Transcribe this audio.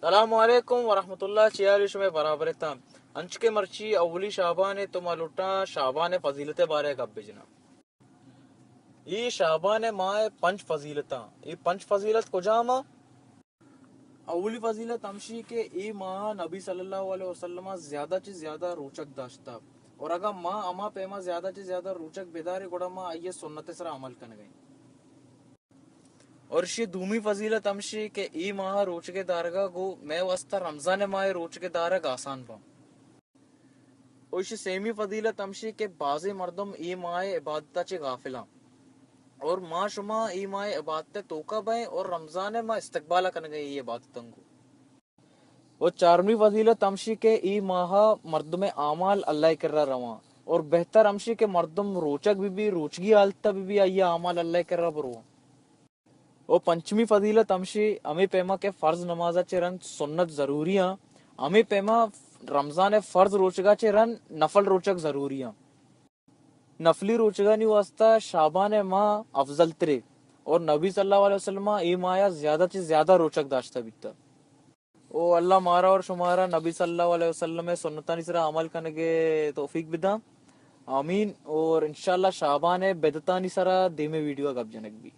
السلام علیکم ورحمۃ اللہ، چی حال شمئے؟ برابر اتاں؟ انچ کہ مرچی اولی شعبان ءَ، تو ما لوٹاں شعبان ءِ فضیلت ءِ بارے ءَ گپ بجناں۔ اے شعبان ءِ ماہ ءِ پنچ فضیلتاں۔ اے پنچ فضیلت کجام آں؟ اولی فضیلت ہمشی کہ اے ماہ نبی صلی اللہ علیہ وسلم ءَ زیادہ چہ زیادہ روچگ داشتہ، اور اگاں ما ہما پیما زیادہ چہ زیادہ روچگ بداریں، گڑا ما آئی ءِ سنت ءِ سرا عمل کنگ ءَ ایں۔ اور اشی دومی فضیلت ہمشی کہ اے ماہ ءَ روچگ ءِ دارگ ءَ گوں مئے واسطہ رمضان ءِ ماہ ءِ روچگ ءِ دارگ آسان باں۔ اور اشی سیمی فضیلت ہمشی کہ بازیں مردم اے ماہ ءِ عبادت ءَ چہ غافل آں، اور ما شما اے ماہ ءِ عبادت ءِ توکا بئیں اور رمضان ءِ ماہ استقبال ءَ کنگ ءَ ایں اے عبادتاں گوں۔ و چارمی فضیلت ہمشی کہ اے ماہ ءَ مردم ءِ اعمال اللہ ءِ کرا رواں، اور بہتر ہمشی کہ مردم روچگ بہ بی، روچگی حالت ءَ بہ بی، آئی ءِ اعمال اللہ ءِ کرا برواں۔ و پنچمی فضیلت ہمشی، ہمے پیما کہ فرض نماز ءَ چہ رند سنت ضروری آں، ہمے پیما رمضان ءِ فرض روچگ ءَ چہ رند نفل روچگ ضروری آں۔ نفلی روچگانی واسطہ شعبان ءِ ماہ افضل ترے، اور نبی صلی اللہ علیہ وسلم ءَ اے ماہ ءَ زیادہ چہ زیادہ روچگ داشتہ بیتہ۔ او اللہ مارا اور شمارا نبی صلی اللہ علیہ وسلم ءِ سنتانی سرا عمل کنگ ءِ توفیق بداں۔ آمین۔ اور انشاءاللہ شعبان ءِ بدعتانی سرا دیمے ویڈیو ءَ گپ جنگ بی۔